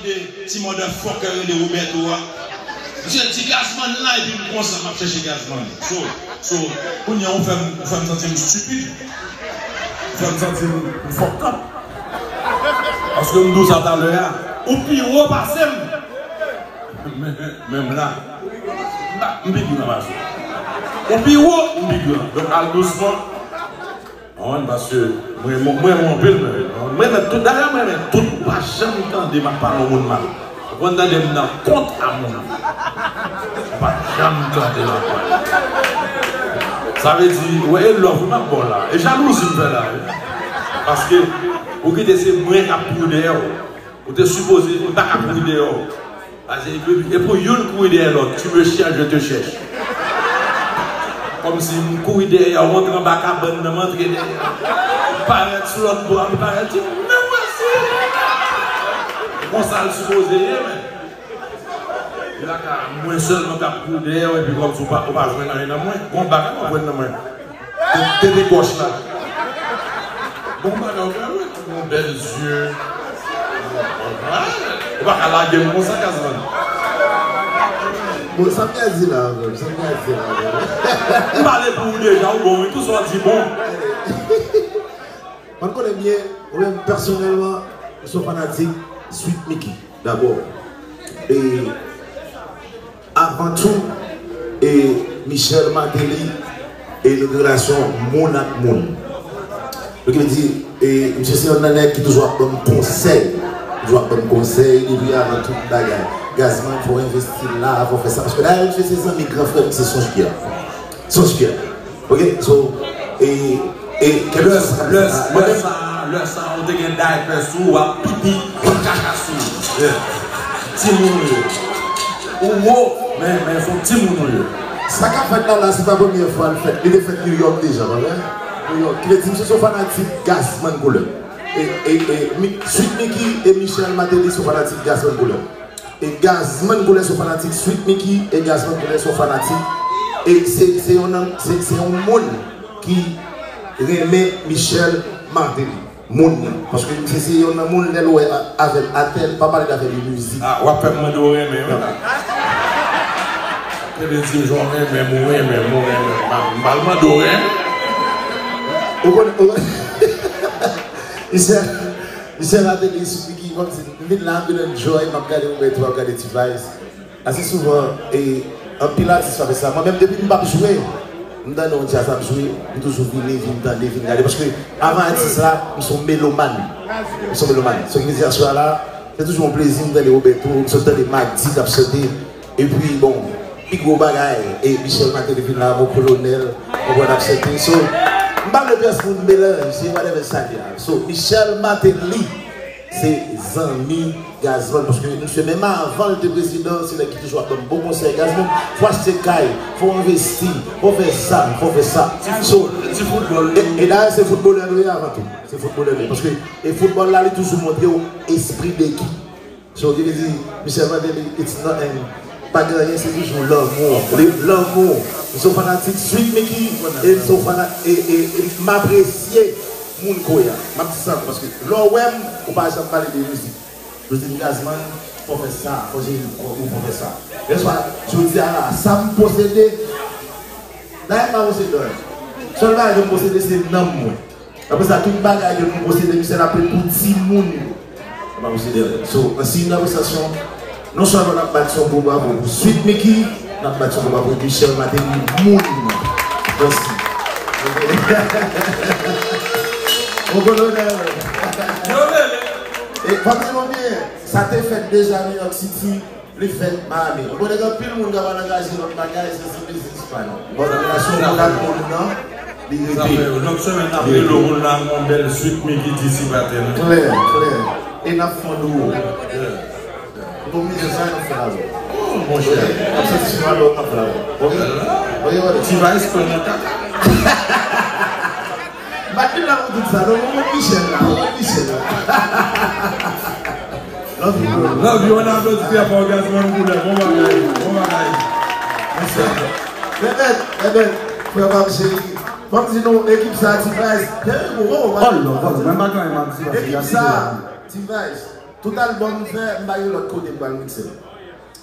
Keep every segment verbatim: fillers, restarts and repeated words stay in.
Ti motherfucker rele Roberto a. Misye di Gazman la, epi m konsa m ap chèche Gazman. So, so, kounye a ou fè m, ou fè m santi m stupid. Ou fè m santi m, m fucked up. Paske m di w sa talè a, ou pi wo pase m. Men, men, men m la. M pa, m pi gran pase w. Ou pi wo, m pi gran. Donk, al dousman. Konprann, paske mwen, mwen, mwen renmen w anpil, mwen. Mwen renmen tout, dayè, mwen renmen tout. Ou pa janm tande m ap pale yon moun mal. Ou konn tande m nan kont a moun. Ou pa janm tande m ap pale. Sa vle di, ou wè, e love wi m ap ba w la. E jalouzi m fè la, wi. Paske, ou kite se mwen k ap kouri dèyè w. Ou te sipoze, ou ta ka kouri dèyè w. Pase, e pou, e pou youn kouri dèyè lòt, tu me cherches, je te cherche. Kòmsi m kouri dèyè w, antre anba kabann nan, m antre dèyè w. M parèt sou lòt bò a, m parèt, di, men mwen si. Konsa l sipoze ye, men. E la ka, mwen sèlman k ap kouri dèyè w, epi kòmsi w pa, ou pa jwenn anyen nan mwen. Gon bagay w ap jwenn nan mwen. Tete gòch la. Bon bagay ou fè wi, gon bèl zye. Ou pa ka lage m konsa, Gazman. Bon, sa m ka di la, menm, sa m ka di la, menm. M pale pou ou deja, ou bon, wi, tout sa w di bon. Mwen konnen byen, mwen menm, pèsonèlman, m se yon fanatik Sweet Mickey, dabò. E avan tou, e Michel Martelly, e nou gen relasyon moun ak moun. Donk, ki vle di, e misye se yonn nan nèg ki toujou ap ban m konsèy. Toujou ap ban m konsèy, depi avan tout bagay. Gazman, fò w envesti la, fò w fè sa. Paske dayè, misye se zanmi gran frè m, se Sonjpyè. Sonjpyè. Ok, so, e, e, lè sa, lè sa, lè sa, lè sa, ou te gen daypè sou ou, w ap pipi, w ap kaka sou ou. Yeah. Timoun ou ye. Ou wo, men, men se yon timoun ou ye. Sa k ap fèt la, la, se pa premyè fwa l fèt. Li te fèt New York deja, pa vre? New York. Ki vle di, misye se yon fanatik Gazman Koulè. E, e, e, Mi-, Sweet Mickey e Michel Martelly se yon fanatik Gazman Koulè. E Gazman Koulè se yon fanatik Sweet Mickey, e Gazman Koulè se yon fanatik, e se, se yon nan, se, se yon moun ki renmen Michel Martelly. Moun nan. Paske misye se yon nan moun, lè l wè a-, avè l atè, l pa pale d afè de mizik. Ah, w ap fè m mande w renmen, wi la. Tande di jan w renmen m, ou renmen m, ou renmen m. M pa, m pa l mande w renmen. Ou konnen, ou konnen, Michel, Michel Martelly, Sweet Mickey, kòmsi M vin la, m vin enjoy, m ap gade Roberto, m ap gade T-Vice. Ase souvan, e, anpil atis pa fè sa. Mwen menm, depi m p ap jwe, m tande yon djaz ap jwe, m toujou vini, vin tande, vin gade. Paske, avan atis la, m se yon melomàn. M se yon melomàn. Sa ki vle di, aswè a la, se toujou yon plezi, m tande Roberto, m sot tande Magdi k ap chante. Epi, bon, pi gwo bagay, e Michel Martelly vin la, mon kolonèl, konprann, ap chante. So, m pa vle pyès moun melanje, whatever sa k la. So, Michel Martelly, se zanmi Gazman, paske misye menm avan l te prezidan, se nèg ki toujou ap ban m bon konsèy. Gazman, fò w achte kay, fò w envesti, fò w fè sa, fò w fè sa. So, e, e dayè, se foutbolè nou ye avan tou. Se foutbolè nou ye. Paske, e foutbòl la, li toujou montre w espri dekip. So, ki vle di, Michel Martelly, it's nothing. Pa gen anyen, se toujou lanmou. Li, lanmou. M se yon fanatik Sweet Mickey, e m se yon fana-, e, e, e m apresye moun kounye a. M ap di sa, paske lè w wè m, ou pa janm pale de mizik. Ou di m, Gazman, fò fè sa, fò jere kò ou, fò fè sa. Lè swa, jodi a la, sa m posede, dayè m pa posede anyen. Sèl bagay ke m posede, se nanm mwen. Apre sa, tout bagay ke nou posede, misye l ap pran pou timoun yo. Sa pa posede anyen. So, an siy dapresyasyon, non sèlman n ap bat yon gwo bravo pou Sweet Mickey, n ap bat yon gwo bravo pou Michel Martelly, moun. Mèsi. Mon kolonèl. Yo rele. E, fò m di nou byen, sa te fèt deja New York City. Li fèt Miami. Ou konnen gen anpil moun k ap al angaje lòt bagay, se sou biznis pa nou. Bon, relasyon moun ak moun nan, li rete. Sa fè lòt semèn n ap rele moun nan, yon bèl Sweet Mickey D C pattern. Klè, klè. E n ap fondou. Bon, mizè sa n ap fè avè w. Oh, monchè. N ap santi sou malè w ap fè avè w. Ok? Ok, ok. T-Vice pran nan kaka. M pa t vin la pou tout sa, non, mwen konn Michel la, mwen konn Michel la. Love you, bro. Love you, on applaudit très fort, Gazman Koulè, bon bagay, bon bagay. Mèsi. Bèbèt, bèbèt, frè pa m cheri. Fò m di nou, ekip sa, T-Vice, hey, bon, bon, bon. Oh, non, bon, mwen pa gen anyen m ap di, paske ekip sa, T-Vice. Tout album m fè, m pa gen lòt kote m pral mixe l.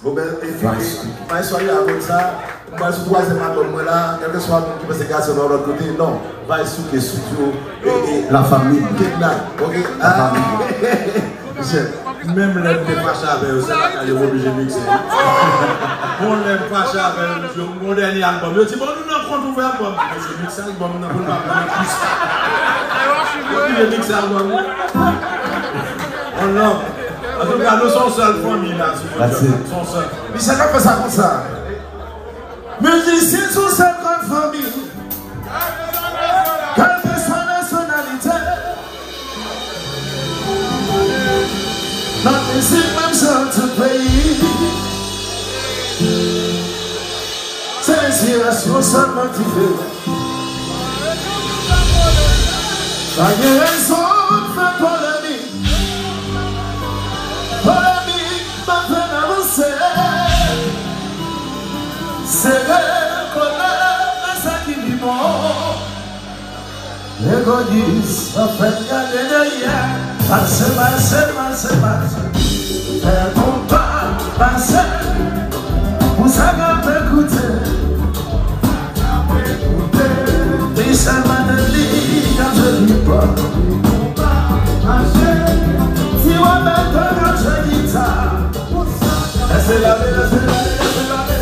Bon, ben, e fini. Vice Touké. Vice Touké, apre sa, m pral sou twazyèm album mwen la, kèlkeswa moun ki panse gason nan lòt kote, non. Vice Touké, studio, e, e, la famille. Kidnap, ok? La famille. Monchè, menm lè m te fache avè yo, se lakay yo m oblije mixe. Bon, lè m fache avè yo, yo, m gon dènye album. Yo di, bon, nou nan kont ouvè album. Mwen se mixe album nan pou l pa pran plis. Yo oblije mixe album nan. On love. Antouka, nou se yon sèl fanmi la, si Bondye vle. Se yon sèl fanmi. Michel ap fè sa konsa. Mizisyen se yon sèl grann fanmi. Kèlkeswa nasyonalite. Nan mizik menm jan tout peyi. Se enspirasyon sèlman diferan. Pa gen rezon fè polemik. Polemik pa fè n avanse. Se rekonèt sa ki pi bon. Egoyis, anfen, gade dèyè. Mache, mache, mache, mache. Fè konpa, mache. Pou sa k ap ekoute. Michel Martelly, ap jwe hip hop. Mache. Ti Roberto, ap jwe gita. Lèse l ale, lèse l ale, lèse l ale.